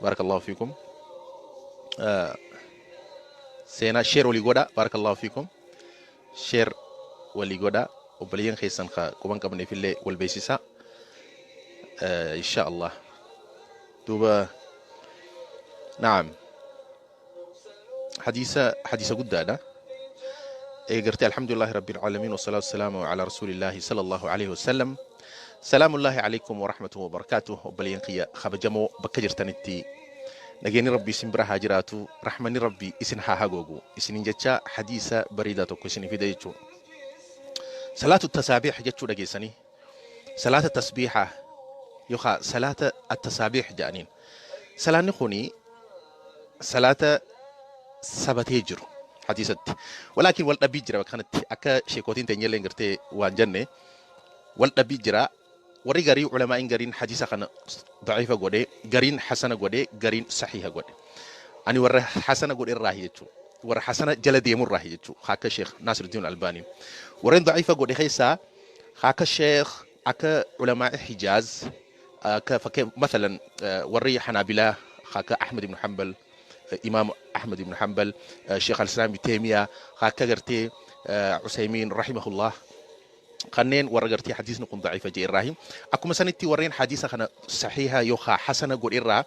Barakallahu fiikum. Seenaa share walii godha. Barakallahu fiikum. Share walii godha. Obboleeyyan keessan ka quban qabneef illee wal beeksisaa. Insha Allah. Duuba naam. Hadiisa guddaadha. Eegartee alhamdulillahi rabbil aalamiin, wasalaatu wasalaamu ala rasuulillahi sallallahu alaihi wasallam. Salaamullahi alaikum wa rahmatuhu wa barakaatuh. Obboleeyyan kiyya kabajamoo, bakka jirtanitti nageenyi Rabbii isin bira haa jiraatu, rahmanni Rabbii isin haa hagoogu isinin jecha, hadiisa bareedaa tokko isin fida jechuudha. Salaatu tasaabiix jechuu dhageessanii, salaata tasbiihaa yookaan salaata attasaabiix jedhaniin. Salaanni kuni salaata sabatee jiru hadiisatti. Walaakin wal dhabbii jira bakka kanatti, akka sheekootiin teenyallee gartee waan jenne wal dhabbii jira. Warri garii, ulamaa'in gariin hadiisa kana daciifa godhe, gariin hasana godhe, gariin sahiha godhe. Ani warra hasana godhe irraahi jechuudha. Warra hasana jala deemu irraahi jechuudha. Akka Sheekh Naasiruddin Albaanii. Warreen daciifa godhe keessaa akka Sheekh, akka ulamaa'i Hijaaz, akka fakkee masalan warri Hanaabilaa, akka Ahmad ibn Hanbal, Imaam Ahmad ibn Hanbal, Sheekh Al-Islaam ibn Taymiyaa, akka gartee Usaymiin rahimahullah, kanneen warra gartee hadiisni kun daciifa jee irraahi. Akkuma sanitti warreen hadiisa kana sahiha yookaan hasana godhe irraa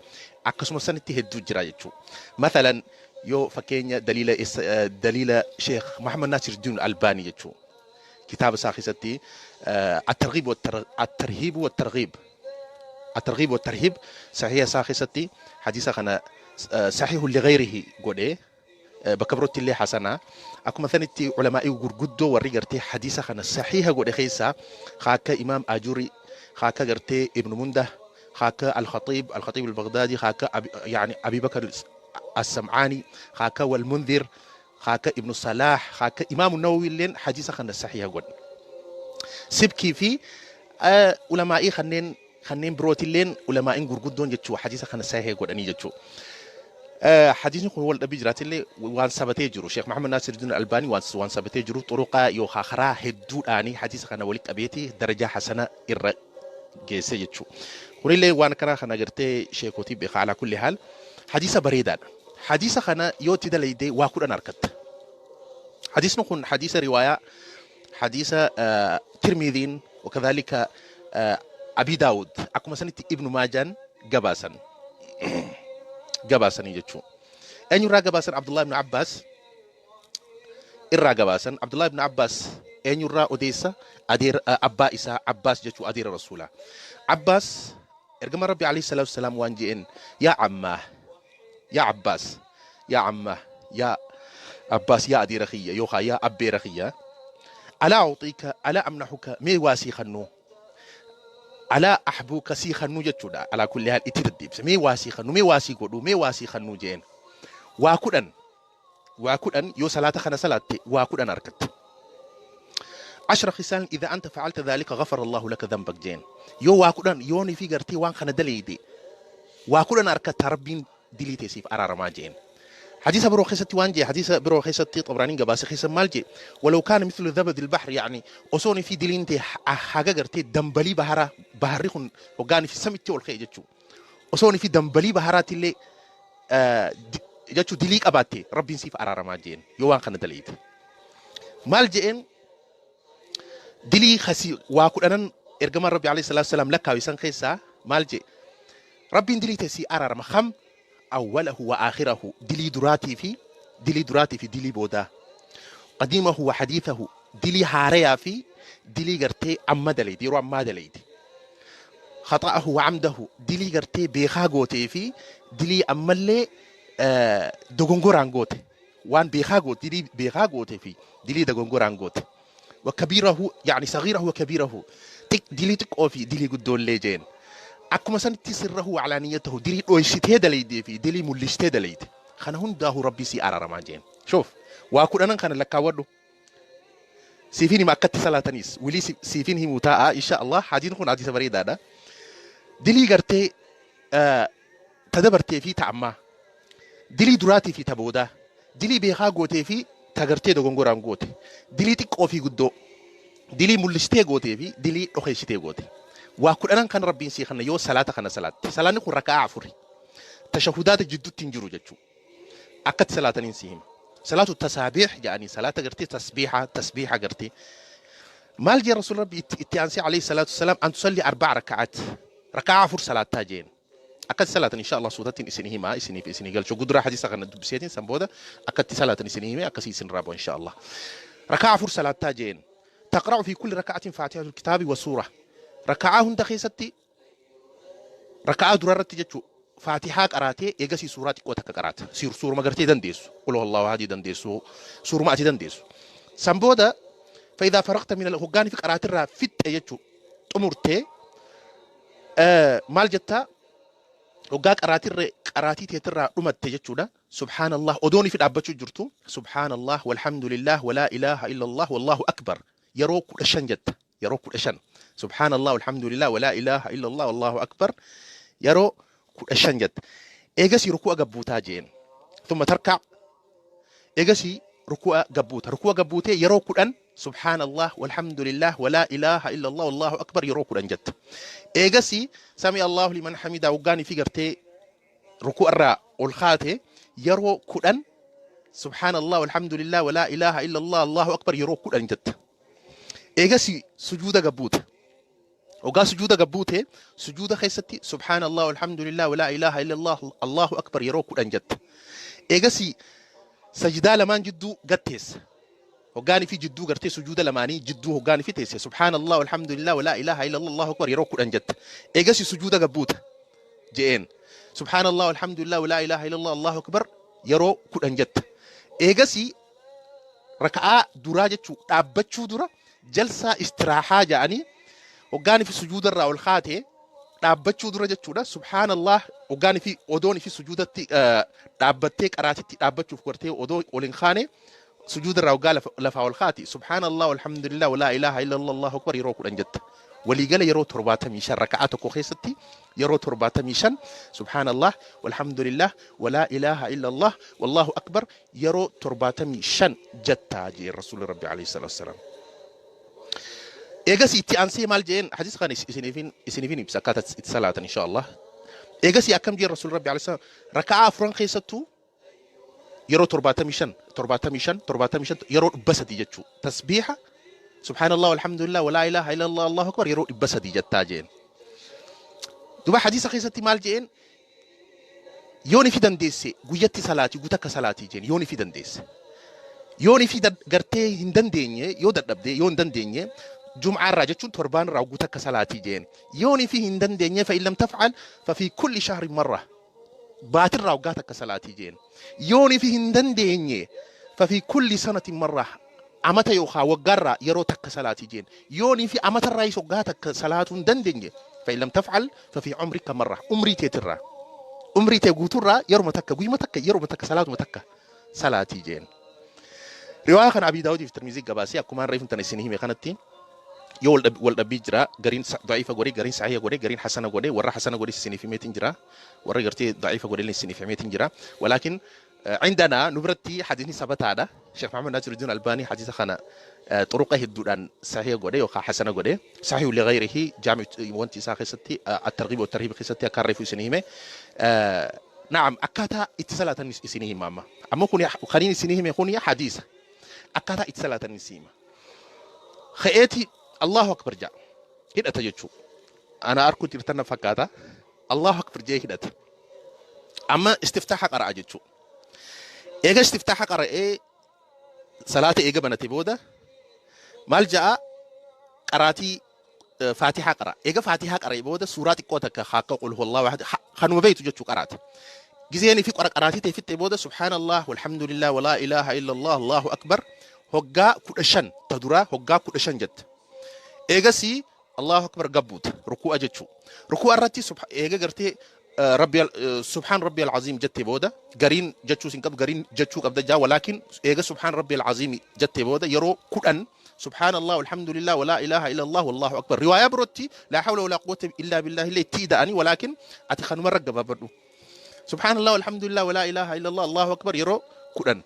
akkasuma sanitti hedduu jira jechuudha. Mathalan yoo fakkeenya daliila Sheekh Muhammad Nasiruddin Albaanii jechuudha. Kitaaba isaa keessatti الترهيب والترغيب، الترغيب والترهيب، sahiha isaa keessatti hadiisa kana صحيح لغيره godhee, bakka birootti illee hasanaa. Akkuma sanitti ulamaa'ii gurguddoo warri gartee hadiisa kana sahiha godhe keessaa akka Imaam Ajuri, akka gartee Ibnu Mundah, akka Al-Khatiib Al-Baghdaadi, akka yani Abi Bakr As-Sam'aani, akka Wal-Munzir, akka Ibnu Salah, akka Imaam Nawawi illeen hadiisa kana sahiha godhe. Sibkii fi ulamaa'ii kanneen birootilleen, ulamaa'iin gurguddoon jechuu, hadiisa kana sahiha godhanii jechuu. Hadiisni kun wal dhabii jiraatillee waan sabatee jiru, Sheekh Muhammad Nasiruddin Albaanii waan sabatee jiru, xuruqaa yookaan karaa hedduudhaanii hadiisa kana walitti qabeeti darajaa hasana irra geesse jechuu. Kunillee waan kana kana gartee sheekotii beeka. Alaa kulli haal hadiisa bareedaadha. Hadiisa kana yoo itti dalaydee waa 10 argatta. Hadiisni kun hadiisa riwaayaa hadiisa Tirmiiziin wakadhalika Abi Daawud, akkuma sanitti Ibnu Maajaan gabaasanii jechuudha. Eenyurraa gabaasan? Abdullah ibn Abbas irraa gabaasan. Abdullah ibn Abbas eenyurraa odeessa? Adeera abbaa isaa Abbaas jechuu, adeera Rasuulaa. Abbaas ergama Rabbi alayhi salaatu wasalaam waan je'een: "Yaa ammaa, yaa Abbaas, yaa ammaa, yaa Abbaas, yaa adeera kiyya yookaan yaa abbeera kiyya, ألا أعطيك، ألا أمنحك، mee waa sii kannuu، ألا أهبك، sii kannuu" jechuudha. Alaa kulli haal itti deddeebise: "Mee waa sii kannuu, mee waa sii godhuu, mee waa sii kannuu" jeen. Waa 10, waa 10 yoo salaata kana salaatte waa 10 argatte. عشر خصال إذا أنت فعلت ذلك غفر الله لك ذنبك jeen. Yoo waa 10 yoonii fi gartee waan kana daleeyde waa 10 argatta, Rabbiin dilii teessiif araaramaa jeen. Hadiisa biroo keessatti waan jee, hadiisa biroo keessatti Xabraaniin gabaase keessa maal jee? ولو كان مثل زبد البحر، يعني osoon fi diliin tee haga gartee dambalii baharaa, baharri kun hoggaanii fi samitti ol ka'e jechuu, osoon fi dambalii baharaatti illee jechuu dilii qabaatte, Rabbiin siif araaramaa jeen yoo waan kana daleeyte. Maal je'een? Dilii kasii waa 10n ergamaan Rabbi alayhi salaatu salaam lakkaawisan keessaa maal jee? Rabbiin dilii tee sii araarama kam? أوله وآخره، dilii duraatii fi dilii boodaa، قديمه وحديثه، dilii haarayaa fi dilii gartee amma daleeyte, yeroo ammaa daleeyte، خطأه وعمده، dilii gartee beekaa gootee fi dilii ammallee dogongoraan goote, waan beekaa goote, dilii beekaa gootee fi dilii dogongoraan goote، وكبيره، يعني صغيره وكبيره، dilii xiqqoo fi dilii guddoollee jeen. Akkuma sanitti سره وعلانيته، dilii dhoysitee daleeydee fi dilii mul'istee daleeyte, kana hundaahu Rabbii si araaramaa jeen. Shoof, waa 10n kana lakkaawwadhu. Siifin hima akkatti salaataniis wilii siifin himuu taa'a insha Allah. Hadiin kun hadiisa bareedaadha. Dilii gartee ta dabartee fi ta ammaa, dilii duraatii fi ta boodaa, dilii beekaa gootee fi ta gartee dogongoraan goote, dilii xiqqoo fi guddoo, dilii mul'istee gootee fi dilii dhokeessitee goote, waa 10n kan Rabbiin sii kana yoo salaata kana salaatte. Salaanni kun raka'aa afuri. Tashahudaata jidduutti hin jiru jechuudha. Akkatti salaataniin si hima. Salaatu tasaabiix jedhanii salaata gartee tasbiixa tasbiixa gartee. Maal jee Rasuul Rabbi itti aansee alayhi salaatu wasalaam an tusalli arba'a raka'aat. Raka'aa afur salaattaa jeen. Akkatti salaatan insha Allah suutattiin isinii himaa isiniif isinii galchu. Guduraa hadiisa kana dubbiseetiin san booda akkatti salaatan isinii hime akkasii isin raaboo insha Allah. Raka'aa afur salaattaa jeen. Taqra'u fi kulli raka'atin faatihatul kitaabi wa suura. Raka'aa hunda keessatti raka'aa durarratti jechuu faatihaa qaraatee eegasii suuraa xiqqoo takka qaraata. Suuruma gartee dandeessu. Qul huwallahu ahadii dandeessu. Suuruma ati dandeessu. San booda fa'idaa faraqta min hoggaanii fi qaraatirraa fixxe jechuu xumurtee maal jettaa hoggaa qaraatirra qaraatii teetirraa dhumatte jechuudha. Subhaanallah odoon fi dhaabbachuu jirtu. Subhaanallah walhamdulillah walaa ilaaha illallah wallahu akbar yeroo 15 jetta. Yeroo 15 subhaanallah walhamdulillah walaa ilaaha illallah wallahu akbar yeroo 15 jetta. Eegasii ruku'a gabbuutaa jeen. Thumma tarkaa eegasii ruku'a gabbuuta. Ruku'a gabbuutee yeroo 10 subhaanallah walhamdulillah walaa ilaaha illallah wallahu akbar yeroo 10 jetta. Eegasii sami Allahu liman hamidaa hoggaanii fi gartee ruku'a irraa ol kaate yeroo 10 subhaanallah walhamdulillah walaa ilaaha illallah allahu akbar yeroo 10 jetta. Eegasii sujuuda gabbuuta. Hoggaa sujuuda gabbuute sujuuda keessatti subhaanallah walhamdulillah walaa ilaaha illallah allahu akbar yeroo 10 jetta. Eegasii sajdaa lamaan jidduu gatteessa. Hoggaanii fi jidduu gartee sujuuda lamaanii jidduu hoggaanii fi teesse subhaanallah walhamdulillah walaa ilaaha illallah allahu akbar yeroo 10 jetta. Eegasii sujuuda gabbuuta je'een. Subhaanallah walhamdulillah walaa ilaaha illallah allahu akbar yeroo 10 jetta. Eegasii raka'aa duraa jechuu dhaabbachuu dura jalsaa istiraahaa ja'anii hoggaanii fi sujuuda irraa ol kaate dhaabbachuu dura jechuudha. Subhaanallah hoggaanii fi odoon fi sujuudatti dhaabbattee qaraatitti dhaabbachuuf gartee odoo ol hin kaane sujuuda irraa hoggaa lafaa ol kaati. Subhaanallah walhamdulillah walaa ilaaha illallah allahu akbar yeroo 10 jetta. Waliigala yeroo 75 raka'aa tokko keessatti yeroo 75 subhaanallah walhamdulillah walaa ilaaha illallah wallahu akbar yeroo 75 jettaa jeen Rasuulli Rabbi alayhi salaatu wassalaam. Eegasii itti aansee maal jeen hadiisa kana isiniifin ibsa akkaataa itti salaatan insha Allah. Eegasii akkam jeen Rasuulli Rabbi alayhi salaam raka'aa afuran keessattuu yeroo 75 75 75 yeroo 300 jechuu tasbiiha subhaanallah walhamdulillah walaa ilaaha illallah allahu akbar yeroo 300 jettaa jeen. Duba hadiisa keessatti maal jeen yoon ifi dandeesse guyyatti salaatii gutakka salaatii jeen yoon ifi dandeesse. Yoon ifi gartee hin dandeenye yoo dadhabde yoo hin dandeenye jum'aa irraa jechuun torbaan irraa gutakka salaatii jeen. Yoon ifi hin dandeenye fa in lam taf'al fa fi kulli shahrin marra baatirraa waggaa takka salaatii jeen. Yoon ifi hin dandeenye fa fi kulli sanatin marra amata yookaan waggaarraa yeroo takka salaatii jeen. Yoon ifi amatarraa waggaa takka salaatuu hin dandeenye fa in lam taf'al fa fi umrika marra umrii teetirraa umrii tee guuturraa yeruma takka guyyuma takka yeruma takka salaatuma takka salaatii jeen. Riwaaya kana Abii Daawudii fi Tirmizii gabaasee akkumaan reefu tana isin hime kanatti yoo wal dhabbii jira gariin da'iifa godhe gariin sahiha godhe gariin hasana godhe warra hasana godhe isiniif himeetiin jira warra gartee da'iifa godhe isiniif himeetiin jira walaakin عندنا نبرتي حديث ثبت شيخ محمد ناصر الدين الألباني حديث خنا طرق هدودان صحيح غودي وخا حسنة غودي صحيح لغيره جامع وانت ساخي ستي الترغيب والترهيب خستي كريفو سنيمه نعم أكاتا اتصالات سنيه ماما أما كوني خليني سنيه كوني حديث أكاتا اتصالات نسيمة خياتي الله أكبر جاء هنا تجتشو أنا أركو ترتنا فكاتا الله أكبر جاء هنا أما استفتاح قرأ جتشو إيجا استفتاح قرأ إيه صلاة إيجا بنتي بودا مال جاء قراتي فاتحة قرأ إيجا فاتحة قرأ بودا سورة قوتك خاك قل هو الله واحد خنو بيت جتشو قرأت جزيني في قرأ قراتي تفت بودا سبحان الله والحمد لله ولا إله إلا الله الله أكبر هجا كدشن تدرا هجا كدشن جت إيجا سي الله أكبر قبوت ركوع جتشو ركوع الرتي إيجا قرتي ربي سبحان ربي العظيم جت بودا قرين جتشو سنقب قرين جتشو قبل جا ولكن إيجا سبحان ربي العظيم جت بودا يرو كدن سبحان الله والحمد لله ولا إله إلا الله والله أكبر رواية بروتي لا حول ولا قوة إلا بالله اللي تيداني ولكن أتخن مرة قبل سبحان الله والحمد لله ولا إله إلا الله الله أكبر يرو كدن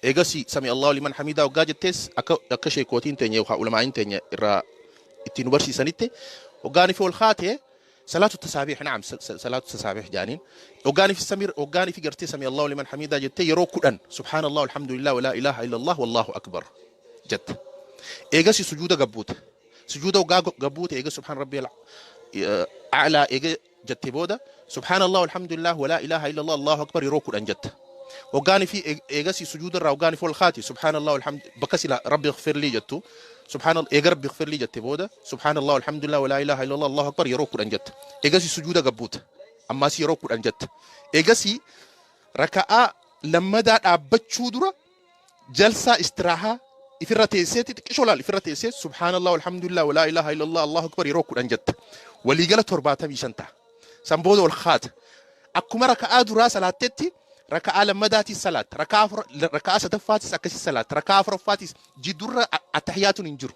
إيجاسي سمي الله لمن حميده وجاجتس أكشي كوتين تانية وعلماء تانية إرا التنوبرسي سنتة وقاني في الخاتة Salaatu tasaabiih, na'am, salaatu tasaabiih jaaniin. Hoggaanii fi samir hoggaanii fi gartee sami Allahu liman hamidaa jettee yeroo 10 subhaanallah, alhamdulillah, walaa ilaaha illallah, wallahu akbar jetta. Eegasi sujuuda gabbuuta. Sujuuda hoggaa gabbuute, eega subhaan rabbi a'laa eega jette booda, subhaanallah, alhamdulillah, walaa ilaaha illallah, allahu akbar yeroo 10 jetta. Hoggaanii fi eegasi sujuuda irraa hoggaanii fi ol kaati, subhaanallah, alhamd bakka sila rabbi ighfirlii jettu, subhaanallah, eega rabbi ighfirlii jette booda, subhaanallah, alhamdulillah, walaa ilaaha illallah, allahu akbar yeroo 10 jetta. Eegasi sujuuda gabbuuta. Ammaas yeroo 10 jetta. Eegasi raka'aa lammadaa dhaabbachuu dura jalsaa istiraahaa ifirra teesseeti xiqqishoo laal ifirra teessee subhaanallah, alhamdulillah, walaa ilaaha illallah, allahu akbar yeroo 10 jetta. Waliigala 75 ta'a. San booda ol kaata. Akkuma raka'aa duraa salaattetti raka'aa lammadaatis salaatta. Raka'aa sadaffaatis akkasii salaatta. Raka'aa afuraffaatis jiddurra attahiyaatuun hin jiru.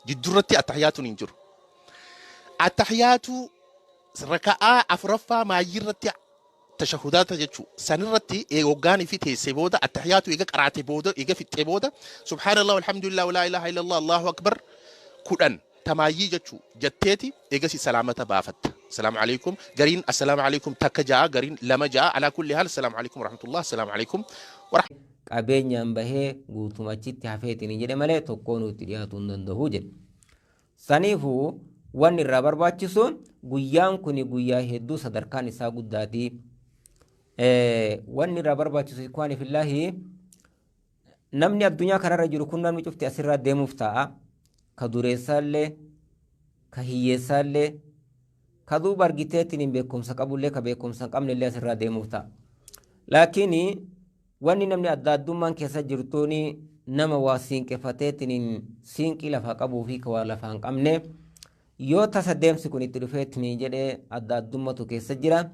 Jiddurratti attahiyaatuun hin jiru. Attahiyaatu raka'aa afuraffaa maayyirratti tashahudaata jechuu sanirratti hoggaanii fi teessee booda, attahiyaatu eega qaraate booda, eega fixxee booda, subhaanallah, alhamdulillah, walaa ilaaha illallah, allahu akbar 10 tamaayyii jechuu jetteeti eegasi salaamata baafatta. Assalaamu alaikum. Gariin assalaamu alaikum takka ja'a, gariin lama ja'a. Alaa kulli haal, assalaamu alaikum warahmatullah, assalaamu alaikum. Qabeenyaan bahee guutuma achitti hafeetiin jedhe malee tokkoon itti dhiyaatuu hin danda'u jedhe. Saniifuu wanni irraa barbaachisu guyyaan kun guyyaa hedduu sadarkaan isaa guddaati. Wanni irraa barbaachisu, ikhwaani fillaahi, namni addunyaa kanarra jiru kun namni cufti asirraa deemuuf ta'a. Ka dureessaallee, ka hiyyeessaallee, ka duuba argiteetiin hin beekumsa qabullee, ka beekumsa hin qabnellee asirraa deemuuf ta'a. Laakiin wanni namni adda addummaan keessa jirtuun nama waa siinqefateetiin siinqii lafaa qabuu fi ka waa lafaa hin qabne yoo tasa deemsi kun itti dhufeetiin jedhee adda addummatu keessa jira.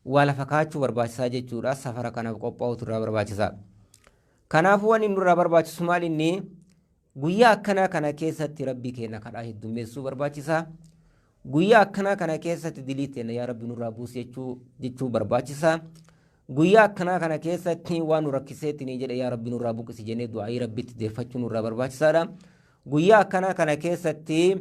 Waa lafa kaachuu barbaachisaa jechuudha. Safara kanaaf qophaa'utu irraa barbaachisaa. Kanaafuu wanni nurraa barbaachisu maal inni? Guyyaa akkanaa kana keessatti rabbii keenya kadhaa heddummeessuu barbaachisaa. Guyyaa akkanaa kana keessatti dilii teenya yaa rabbi nurraa buusi jechuu barbaachisaa. Guyyaa akkanaa kana keessatti waan nu rakkiseetiin jedhe yaa rabbi nurraa buqqisi jennee du'aayii rabbitti deeffachuu nurraa barbaachisaadha. Guyyaa akkanaa kana keessatti